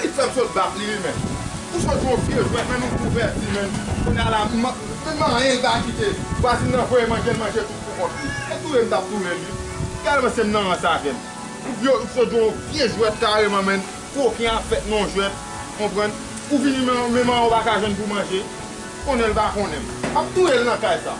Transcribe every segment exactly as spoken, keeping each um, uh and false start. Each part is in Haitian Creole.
Li fè m sot bat li, wi, men. Ou sot yon vye jwèt, men nou kouvèti, men. Kounye a la, m, m, m anyen l pa kite. Vwazin nan voye manje, l manje tout pou kont li. E touye m t ap touye l, wi. Gade mwen, se m nan rans avè l. Ou vye, ou sot yon vye jwèt kareman, men. Koken ap fèt nan yon jwèt, konprann? Ou vini, men, men manman w pa ka jwenn pou manje. Konnen l pa konnen m. M ap touye l nan kay sa.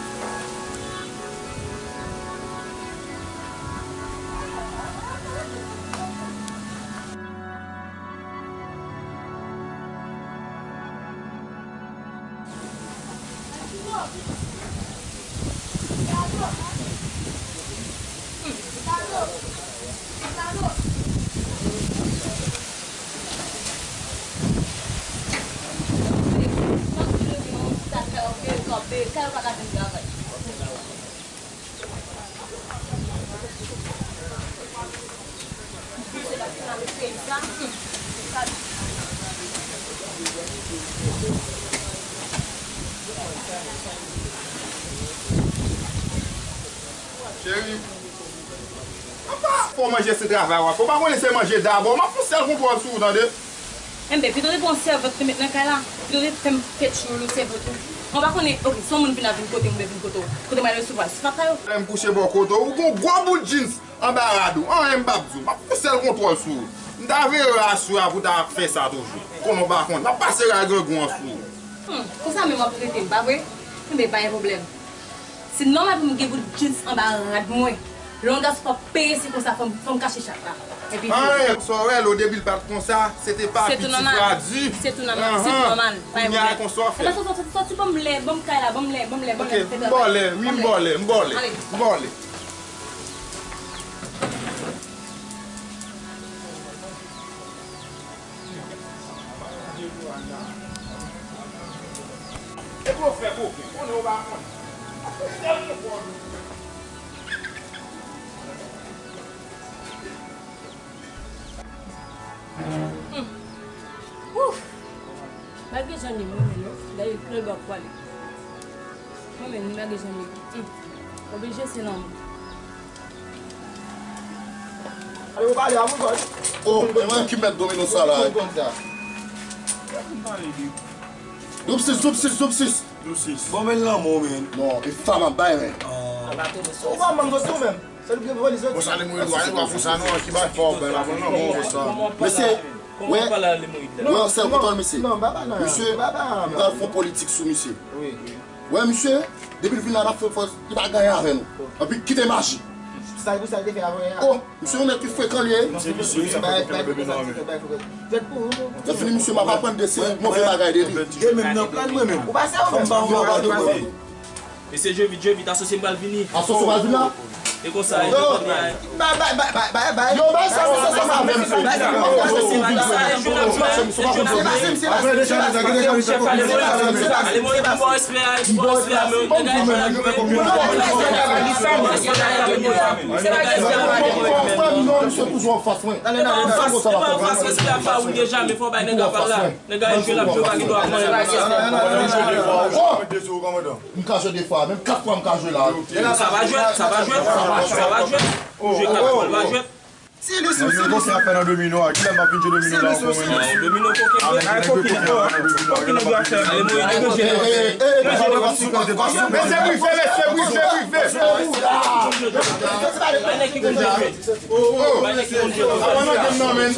Cheri, apa fò manje se travay w ap fè? Ou pa konnen se manje dabò? M ap fè yon sèl kontwòl sou ou, tande? Enben, pito te pran yon sèvant te met nan kay la, pito te fè m fè tchoulou sèvant ou. Mwen pa konnen, oke, si yon moun vin ap vin kote m, oubyen vin kote w, kote m al resevwa l, se pa sa yo? Lè m kouche bò kote w, ou gon gwo bout jeans anba rad ou, anyen m p ap di w. M ap fè yon sèl kontwòl sou ou. M ta veye w aswè a pou w ta fè sa toujou. Konnen w pa konn. M ap pase ray grangou an sou ou. Hmm, konsa menm w ap trete m, pa vre? Enben, pa gen pwoblèm. Se nòmal pou m gen bout jeans anba rad mwen. Lè yon gason p ap peye, se konsa fò m, fò m kache chat la. Epi tou. Anyen, sa w wè, lo depi l pa t konsa, se te pa pitit fradi. Se tou nòmal. Se tou nòmal. Se tou nòmal. Pa gen pwoblèm. Kounye a, konsa w fè. Enben, sòti, sòti, sòti ban m lè, ban m kay la, ban m lè, ban m lè, ban m lè. Ok, m ba w lè, wi, m ba w lè, m ba w lè. Ale. M ba w lè. Epi w fè koken, konnen w pa konn. Ap fè sèl kontwòl. Hmm. Ouf! Malgre jan li mwen menm non, dayè lè l ba w pwale. Mwen menm, malgre jan li. Hmm. Oblije se lanmou. Ale, ou pale a moun kòd. Oh, e mwen ki mèt domino sa la. Ou konn sa. Double six, double six, double six. Double six. Bon, men lanmou, men. Non, e fanm ap bay, men. Ou pa manm soti ou menm. Se li ki vòlè soti. Bon, sa li mouri dwa, li pa fou sa non, ki bay fò, ben la, bon, non, bon, sa. Mesye, wè, wè, sèl kontan, mesye. Non, baba, non. Misye, baba, m pral fè yon politik sou misye. Wi. Wè, misye, depi l vin la, l ap fè fòs, li pa gen anyen avè nou. Anpi kite maji. Sa pou sa l te fè avè a. Oh, misye yon nèg ki frekan li ye. Misye visye, sa fè koken nan domino a, men. Lè fini, misye, m ap aprann de se move bagay de li. E menm nan plan mwen menm. Ou pa sèvi. Fò m ba w yon bagay de mwen. Mesye, je vit, je vit, asosye m pral vini. Asosye w pral vin la? E konsa, e konsa. Bay, bay, bay, bay, bay, bay. Yo, bay sa, sa, sa, sa, menm. Bay sa, bay sa, bay sa. Nèg la jwe, l ap jwe, pa gen dwa pran. M ka jwe de fwa, menm kat fwa m ka jwe la. Sa va jwèt, sa va jwèt, sa va jwèt. Ou jwe kat fwa, l va jwèt. Si li sou, si li sou. Sa fè nan domino a, kilè m ap vin jwe domino la ankò mwen menm? Domino koken vre. Ay, koken nèg yo a fè. Ale, mwen, nèg yo jwe. Men se prive, mesye, prive, prive. Ay, nèg ki konn jwe. Oh, oh. Apa nan game nan, men?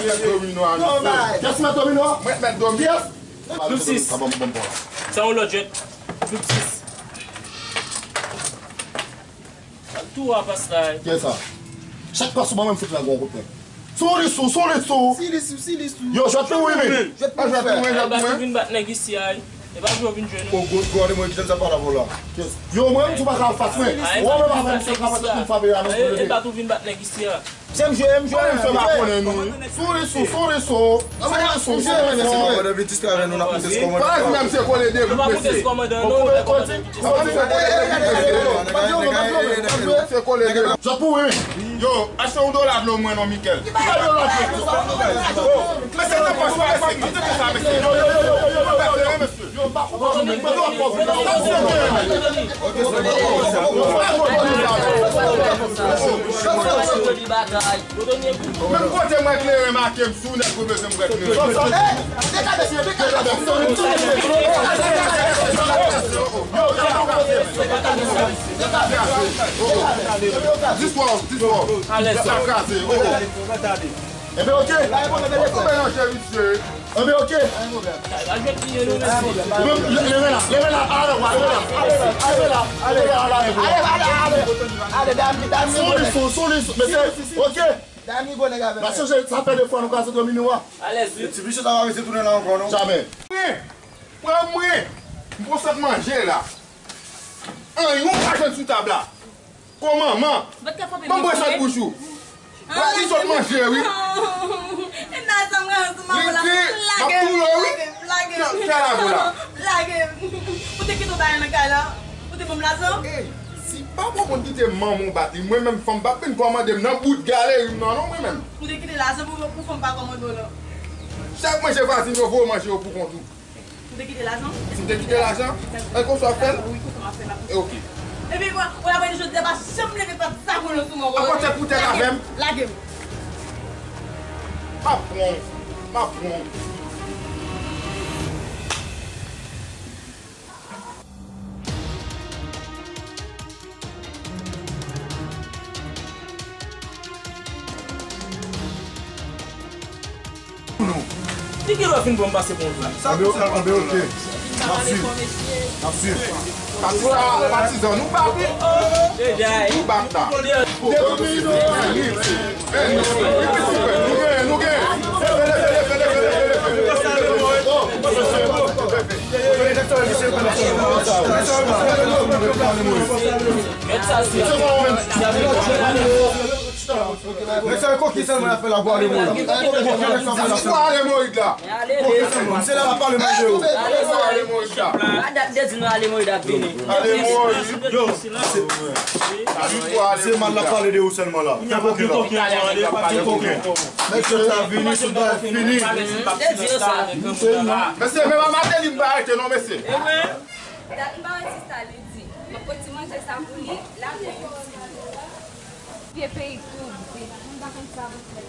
Kiyès mèt domino a? Mwen mèt domino. Double six. Sa yon lòt jwèt. Double six. Tou a pas la. Kiyès sa? Chak pas ou ban mwen, m fout la gon kout men. Sou li sou, sou li sou. Si li sou, si li sou. Yo, jwèt pou mwen, men. Jwèt pou mwen, jwèt pou mwen. Ba tou vin bat nèg isi a. E pa jwe w vin jwe nou. O, gwo, gwo, gade mwen, ki sa pa la pou la. Yo, mwen, m tou pa ka fas mwen. Ou wè mwen pa fè misye ka fè tout moun frape a, non. E ba tou vin bat nèg isi a. Se m jwe, m jwe, m jwe. Mwen menm se pa konnen nou. Sourisou, sourisou. Sourisou, sourisou. Pandan vin distrè avè nou, n ap monte sou kòmandan. Pandan vin menm se kole de bout mesye. Se kole de. Yo, achte yon dola dlo mwen non, Mikel. Ki bagay dola dlo? Mesye, nan pòch mwen, mesye. Kite sa, mesye. Yo, yo, yo, yo, yo, yo, yo, mesye. Menm kote mwen kleren make m sou nèg ou bezwen m wè kleren. Dis wòw, dis wòw. Sa kraze. Enben, oke. Ou melanje misye. Enben, oke. Leve la, leve la, ale, ale, ale, ale, ale, ale, ale, ale, ale, ale, dam, dam, sou li, sou, sou li, sou, mesye, oke. Dam, li gwo nèg avè. N a chanje, sa fè de fwa nou ka sot domine w a. Alèz, wi. Ti mesye sa pa vle tounen la ankò, non? Jamè. Pran mwen, pran mwen. M pran sot manje la. Anyen ou pa jwenn sou tab la. Kon manman. Ban m bwè sòt bouch ou. Wè, li sot manje, wi. E nan sa mwen ansanm avè la. Lage m. M ap touye w, wi. Lage m. Fè, fè lave w la. Lage m. Ou te kite yon bagay nan kay la? Ou te ban m lajan? Ey, si papa w konn kite manman w bat li, mwen menm fanm pa vin kòmande m nan bout galeri m nan, non, mwen menm. Ou te kite lajan pou, pou fanm pa kòmande w, non. Chak manje vwazin yo voye w manje yo pou kont ou. Ou te kite lajan? Si m te kite lajan? Èske w sa fè l? Wi, kousa m ap fè l ap. E oke. Epi, ou la wè jodi a pa janm leve pa sa konnen sou mwen. Ankò tèt pou tèt avè m. Lage m. M ap pran w. M ap pran w. Li gen lè fin bon pase bon vre. Anben, anben, oke. N ap swiv. N ap swiv. Pati sa, patizan nou pa pi. Nou bat la. Domino. Nou gen, nou gen. Mesye, koki sèlman y ap fè la pou ale Moyiz. Koki sèlman. Misye la ap pale manje yo. A dat de di nou ale Moyiz ap vini. Ale Moyiz. Yo, se mal la pale de ou sèlman la. Fè koki la. Mesye, sa vini, sou bagay fini. De di yo sa. Mesye, menm a Mateli m pa rete non, mesye. Dat m pa wè sista Lidi. M ap pran ti manje sa pou li, l ap vin. Vye peyi tou vye. M pa konn sa pou fè.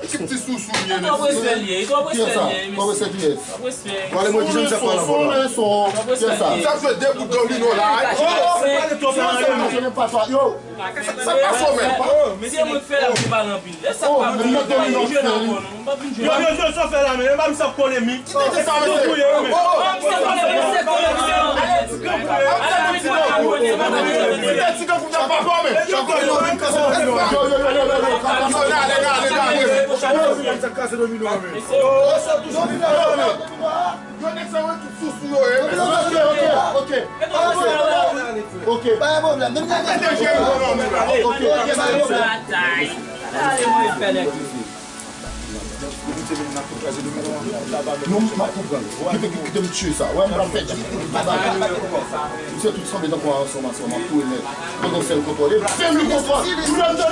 Ki ti sousou li ye, mesye? Twòp respè li ye, twòp respè li ye, mesye. Twòp respè kiyès? Twòp respè. Pale mwen, ki jan sa pale avè w la? Twòp respè li ye. Sa jwe de bout domino la, wi. Twòp respè li ye. Yo! Sa pa chomè. Se mwen k fè la, se pa l anpil. Lè sa pa bon, m pa vin jwe nan kò nou. M pa vin jwe. Yo, yo, yo, sa fè la, men, e pa m sa polemik. Kite sa, mesye. Ou ye, men. M pa m sa polemik, se polemik. Ale, ti kankou. Ale, ti kankou. Kite ti kankou, sa pa bon, men. Yo, yo, yo, yo, yo, yo. Ale, ale, ale, ale. Sa kase domino, men. Yo, nèg sa yo tout sousou yo ye. Ok, ok, ok. Ok. Pa gen pwoblèm. Menm jan nou. Ok, ok, pa gen pwoblèm. Non, m ap konprann. Kite, kite m tiye sa. Wè, m pral fè. Misye tout sanble tankou yon ansanm, ansanm, ap touye nèg. Mwen gon sèl kontwòl. E fè m li kontwòl. Ou tande?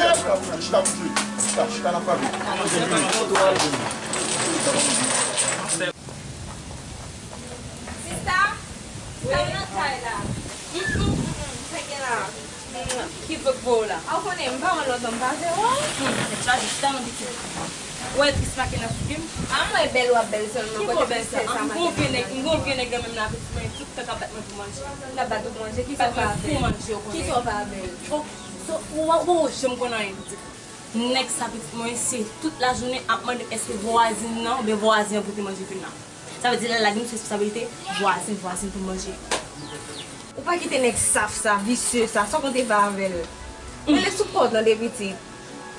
Chita, chita, chita, n ap frape. Sista, sista, m nan kay la. Mm, mm, mm, mm, sa gen la. Mm, ki vòt voye w la? A, w konnen, m pa wè lòt, m pa vle wè w. Mm, tèt chaje, sista, mwen pitit. Ou wè tris make nan figi m? A, mwen bèl, w ap bèl sèlman. Kote bèl sa? M gon vye nèg, m gon vye nèg nan menm la, pitit mwen, tout tan k ap bat mwen pou manje. L ap bat ou pou manje, kisa w fè avè l? Kisa w fè avè l? Oh, so, ou, ou, ou, janm konn anyen pitit. Nèg sa pitit mwen, se tout lajounen ap mande m èske vwazin nan oubyen vwazen an pote manje vin la. Sa vle di lè l lage m sou responsabilite vwazin, vwazin pou manje. Ou pa kite nèg saf sa, visye sa, sa w konte fè avè l? Rele sou kò w tande pitit.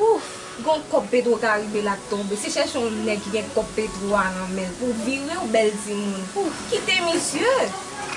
Ouf, gon kòb Petro Karibe la k tonbe. Se chèche yon nèg ki gen kòb Petro a nan men l pou w vire w bèl timoun. Ouf, kite misye.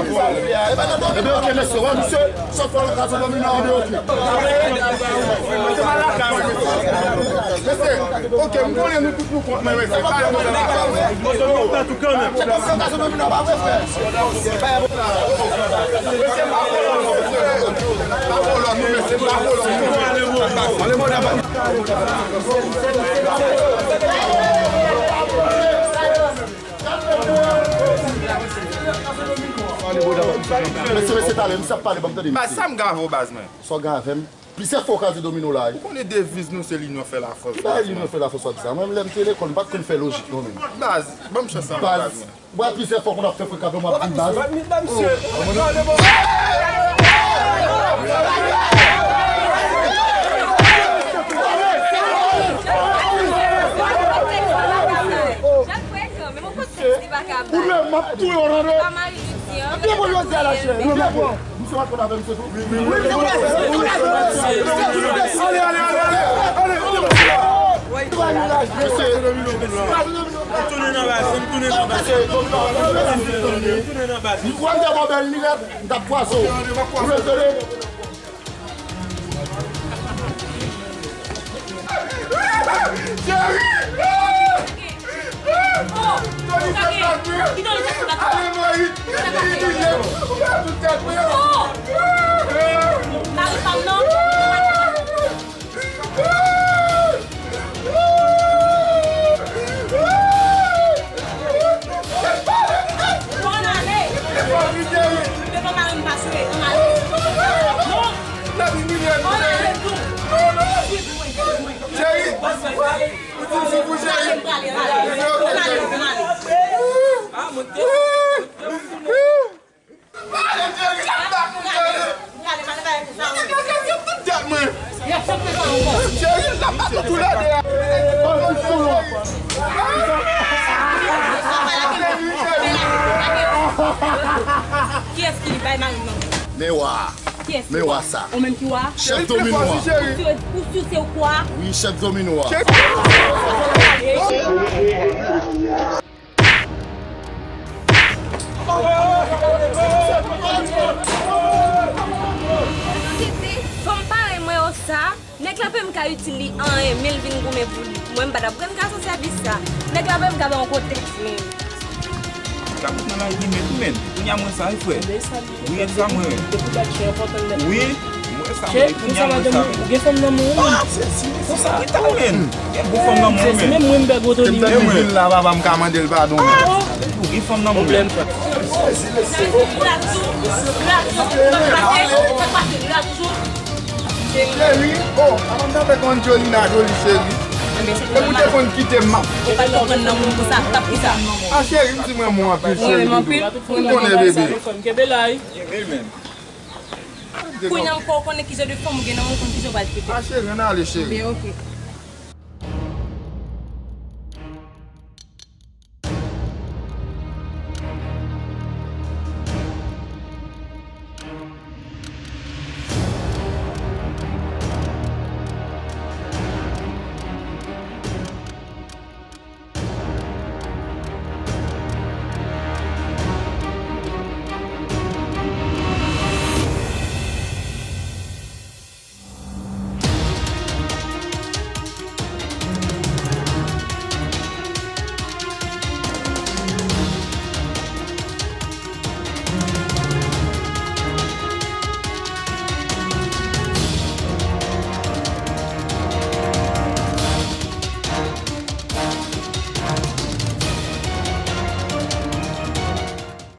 Ebyen, oke, mesye, wè, misye, sòt fò lakay, sòt fò vin nan, ebyen, oke. Mesye, Ok, m konnen nou tout nou kont mwen, men se pa yon bagay. Mesye, mesye, talè, misye ap pale, ban m tande, mesye. Baz, sa m gen avè w, baz mwen? Sa w gen avè m? Plizyè fwa w ka di domino la, wi. Ou konnen deviz nou se linyon fè lafòs, baz mwen. Linyon fè lafòs, w ap di sa. Mwen menm, lè m te lekòl, m pa t konn fè lojik, non, menm. Baz, ban m chans sa, baz mwen. Baz, wè, plizyè fwa konn ap fè frekableman ap di baz. Ou menm, m ap touye w, tande. Byen bon, Jozya, lachè. Byen bon. Misye pa t konn avè misye tou. Wi, wi, wi. Ale, ale, ale, ale. Tounen nan baz, tounen nan baz. Tounen nan baz. Li pran de bò bèl linèt, m t ap kwaze w. Ou retire. Cheri! Tony fè sa vre! Ale, Moyiz! Li di, li di, ou fè tout tèt mwen! Mari pa m nan! Bon, ale! Devan mari m pa sou ekran, ale! Non! Bon, ale tou! Cheri! Ou di m sou kou, cheri? Bon, ale, bon, ale. Pale, cheri, la, la, cheri. Cheri, la, la, tou lè de. Kiyès ki bay mari m nan? Men wa. Kiyès ki Men wa? Wa sa. Ou menm ki wa? Chèf domino a. Ou si, ou si se ou kwa? Wi, chèf domino a. Titi, fanm parèy mwen yo sa, nèg la pa menm ka itil li anyen, men l vin goumen pou li. Mwen, m pa t ap rann gason sèvis sa. Nèg la pa menm ka bay yon kontèks menm. Kabrit nan lari li menm, men. Kounye a mwen sa, wi, frè. Wi, e sa mwen, wi. Wi, mwen sa, wi, kounye a mwen sa, wi. Ou gen fanm nan men w, men. Ah, se, se, se, se, men. Gen bon fanm nan men w, men. Se menm mwen m bèg oto li, men. Vin la, papa, m ka mande l padon, men. Ou gen fanm nan men w, men. Cheri, oh, papa, m t ap fè Angelina Jolie, cheri. E pou te konn kite m, m ap. Ou pa t konprann nan moun konsa, t ap ki sa? Ah, cheri, m di mwen mwen anpil, cheri. Mwen anpil. Ou konnen, bebe. Kenbe la, wi. Amen. Kounye a m fè w konnen ki jan de fanm ou gen nan men w, konn ki jan w pral trete. Ah, cheri, ann ale, cheri. Ben, ok.